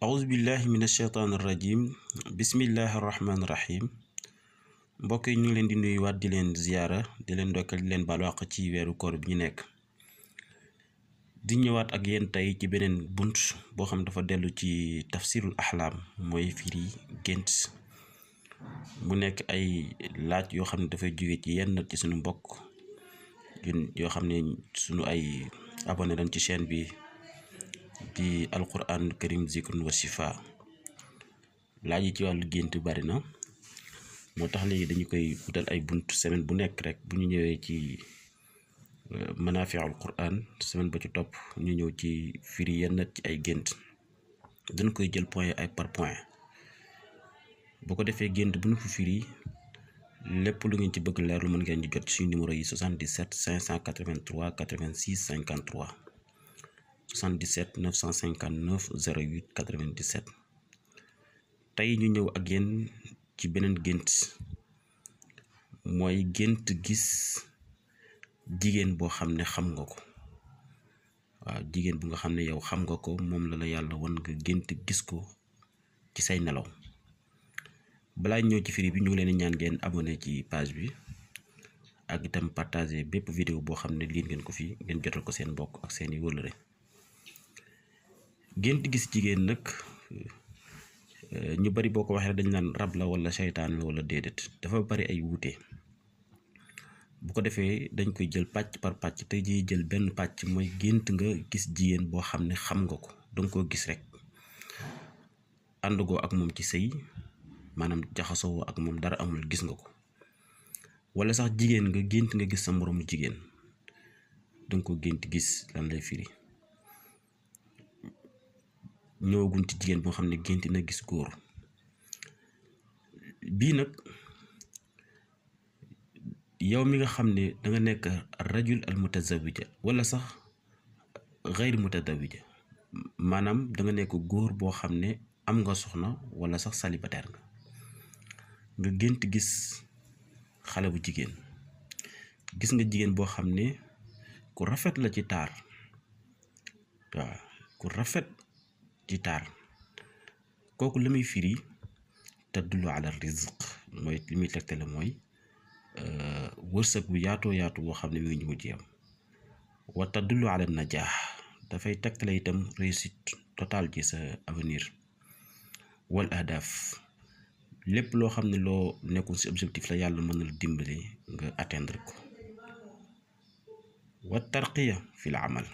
أعوذ بالله من الشيطان الرجيم بسم الله الرحمن الرحيم mbokk yi ñu ngi leen di nuyuwaat di leen ziyaara di leen ndokkal di leen baalu àq ci weeru koor bi ñu nekk di ñëwaat ak yéen tey ci beneen bunt boo xam dafa dellu ci tafsirul axlaam mooy firi gént mu nekk ay laaj yoo xam ne dafay jóge ci yenn ci suñu mbokk yoo xam ne suñu ay abonné lañ ci chaîne bi di alquran karim zikrun wa shifa laaj yi ci wàllu gént bari na moo tax léegi dañu koy wutal ay bunt semaine bu nekk rek bu ñu ñëwee ci manaafi'ul quran semaine ba ci topp ñu ñëw ci firi yenn ci ay gént dañ koy jël point ay par point bu ko defee gént bu ñu fi firi lépp lu ngeen ci bëgg leerlu mën ngeen ñu jot ci suñu numéro yi 77 583 86 53 77 959 08 97 tey ñu ñëw ak yéen ci beneen gént mooy gént gis jigéen boo xam ne xam nga ko waaw jigéen bu nga xam ne yow xam nga ko moom la yàlla wan nga gént gis ko ci say nelaw balaa ñëw ci firi bi ñu ngi leen ñaan ngeen abonné ci page bi ak itam partager bépp vidéo boo xam ne liin ngeen ko fi ngeen jotal ko seen mbokk ak seeni wëllëre gént gis jigéen nag ñu bari boo ko waxee dañ naan rab la wala seytaan la wala déedéet dafa bari ay wuute bu ko defee dañ koy jël pàcc par pàcc te ji jël benn pàcc mooy gént nga gis jigéen boo xam ne xam nga ko danga koo gis rek àndugoo ak moom ci sëy maanaam jaxasoo ak moom dara amul gis nga ko wala sax jigéen nga gént nga gis sa moroomu jigéen danga ko gént gis lan lay firi ñëwaguñ ci jigéen boo xam ne gént na gis góor bii nag yow mi nga xam ne danga nekk rajul al mutazawija wala sax xayr mutazawija maanaam danga nekk góor boo xam ne am nga soxna wala sax célibataire nga gént gis xale bu jigéen gis nga jigéen boo xam ne ku rafet la ci taar waaw ku rafet ci taar kooku la muy firi tadullu ala rizq mooy li muy tegtale mooy wërsëg bu yaatoo yaatu boo xam ne mi ngi ñu mujj am wa tadullu ala najaax dafay tegtale itam réussite totale ci sa avenir wal ahdaf lépp loo xam ne loo nekkul ci objectif la yàlla mën na la dimbali nga atteindre ko wa tarqiya fil amal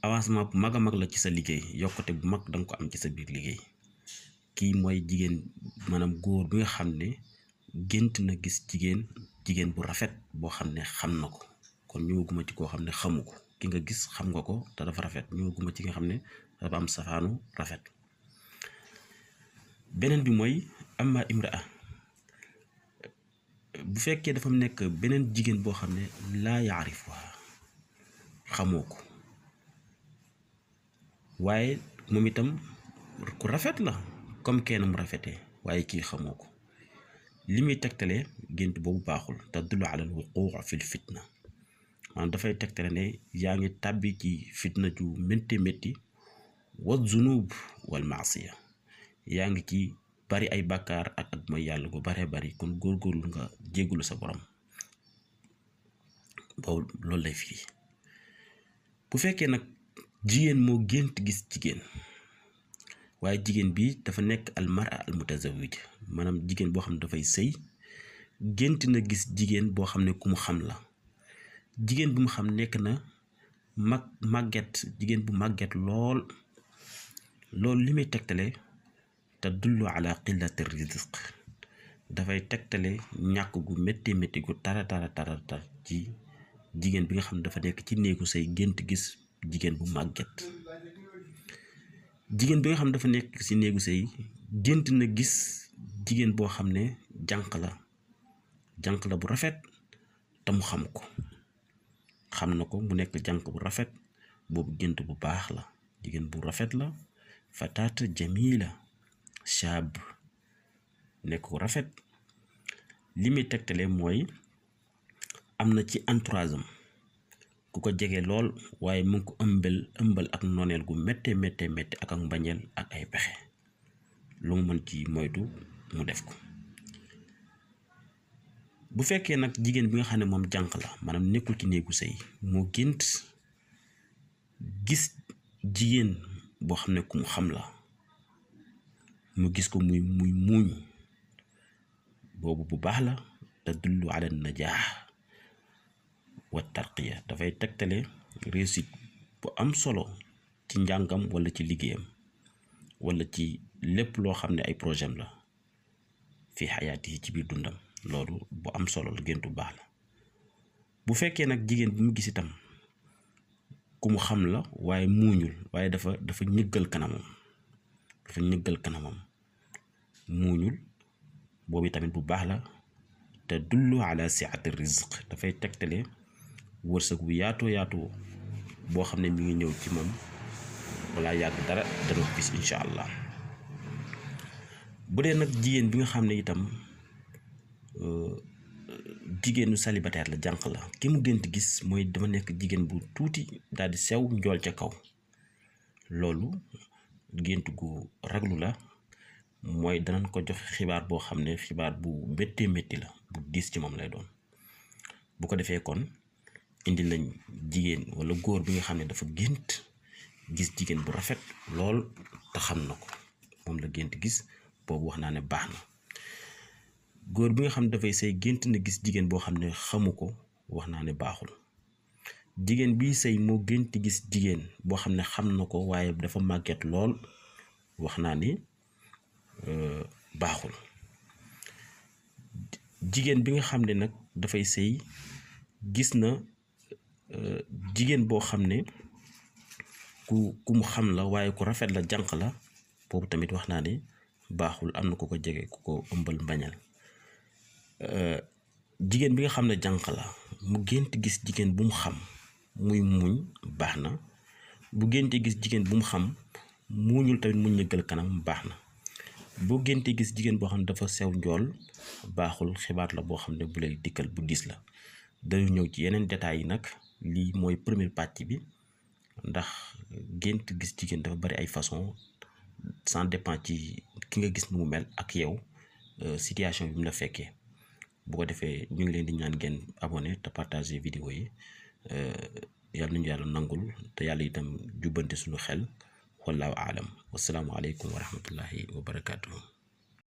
avancement bu mag a mag la ci sa liggéey yokkute bu mag danga ko am ci sa biir liggéey kii mooy jigéen maanaam góor bi nga xam ne gént na gis jigéen bu rafet boo xam ne xam na ko kon ñëwaguma ci koo xam ne xamu ko ki nga gis xam nga ko te dafa rafet ñëwaguma ci nga xam ne dafa am safaanu rafet beneen bi mooy amma imraa bu fekkee dafa nekk beneen jigéen boo xam ne laa yaarifuha xamoo ko waaye moom itam ku rafet la comme kenn mu rafetee waaye kii xamoo ko li muy tegtale gént boobu baaxul tadullu ala al wuquu fil fitna maanaam dafay tegtale ne yaa ngi tàbbi ci fitna ju métti wa zunub wal maasiya yaa ngi ci bari ay bàkkaar ak mooy yàlla gu baree bari kon góorgóorlu nga jéggulu sa borom boobu loolu lay firi bu fekkee nag jigéen moo gént gis jigéen waaye jigéen bi dafa nekk almara al mutazawija maanaam jigéen boo xam ne dafay sëy gént na gis jigéen boo xam ne ku mu xam la jigéen bu mu xam nekk na màgget jigéen bu màgget loolu li muy tegtale tadullu ala qillati rizq dafay tegtale ñàkk gu métti gu tara ci jigéen bi nga xam ne dafa nekk ci néegu sëy gént gis jigéen bu màgget jigéen bi nga xam ne dafa nekk ci néegu sëy gént na gis jigéen boo xam ne jànq la bu rafet te mu xam na ko mu nekk jànq bu rafet boobu gént bu baax la jigéen bu rafet la fataata jamila shaab nekk ku rafet li muy tegtale mooy am na ci entourage am ku ko jege lool waaye mu ngi ko ëmbal ak nooneel gu métte ak mbañeel ak ay pexe lu mu mën ci moytu mu def ko. bu fekkee nag jigéen bi nga xam ne moom jànq la maanaam nekkul ci néegu sëy moo gént gis jigéen boo xam ne ku mu xam la mu gis ko muy muuñ boobu bu baax la tadullu ala najaax wa tarqiya dafay tegtale réussite bu am solo ci njàngam wala ci liggéeyam wala ci lépp loo xam ne ay projet am la fi xayaati yi ci biir dundam. loolu bu am solo la gént bu baax la. bu fekkee nag jigéen bi mu gis itam ku mu xam la waaye muuñul waaye dafa ñëggal kanamam muuñul boobu tamit bu baax la te dullu ala siati rizq dafay tegtale wërsëg bu yaatoo boo xam ne mi ngi ñëw ci moom wala yàgg dara dana ko gis incha allah. bu dee nag jigéen bi nga xam ne itam jigéenu célibataire la jànq la ki mu gént gis mooy dama nekk jigéen bu tuuti daal di sew njool ca kaw loolu gént gu raglu la mooy danañ ko jox xibaar boo xam ne xibaar bu métti la bu diis ci moom lay doon. bu ko defee kon indi lañ jigéen wala góor bi nga xam ne dafa gént gis jigéen bu rafet lool te xam na ko moom la gént gis boobu wax naa ne baax na. góor bi nga xam ne dafay sëy gént na gis jigéen boo xam ne xamu ko wax naa ne baaxul. jigéen bi sëy moo gént gis jigéen boo xam ne xam na ko waaye dafa màgget lool wax naa ni baaxul. jigéen bi nga xam ne nag dafay sëy gis na jigéen boo xam ne ku mu xam la waaye ku rafet la jànq la boobu tamit wax naa ne baaxul am na ku ko jege ku ko ëmbal mbañal. jigéen bi nga xam ne jànq la mu gént gis jigéen bu mu xam muy muuñ baax na bu géntee gis jigéen bu mu xam muuñul tamit mu ñëggal kanam baax na. boo géntee gis jigéen boo xam ne dafa sew njool baaxul xibaar la boo xam ne bu lay dikkal bu diis la. dañu ñëw ci yeneen détails yi nag lii mooy première pàcc bi ndax gént gis jigéen dafa bari ay façon ça dépend ci ki nga gis nu mu mel ak yow situation bi mu la fekkee. bu ko defee ñu ngi leen di ñaan ngeen abonné te partager vidéo yi yàlla nañu yàlla nangul te yàlla itam jubbante suñu xel wallaahu aalam wasalaamu aleykum wa rahmatullahi wa barakaatu.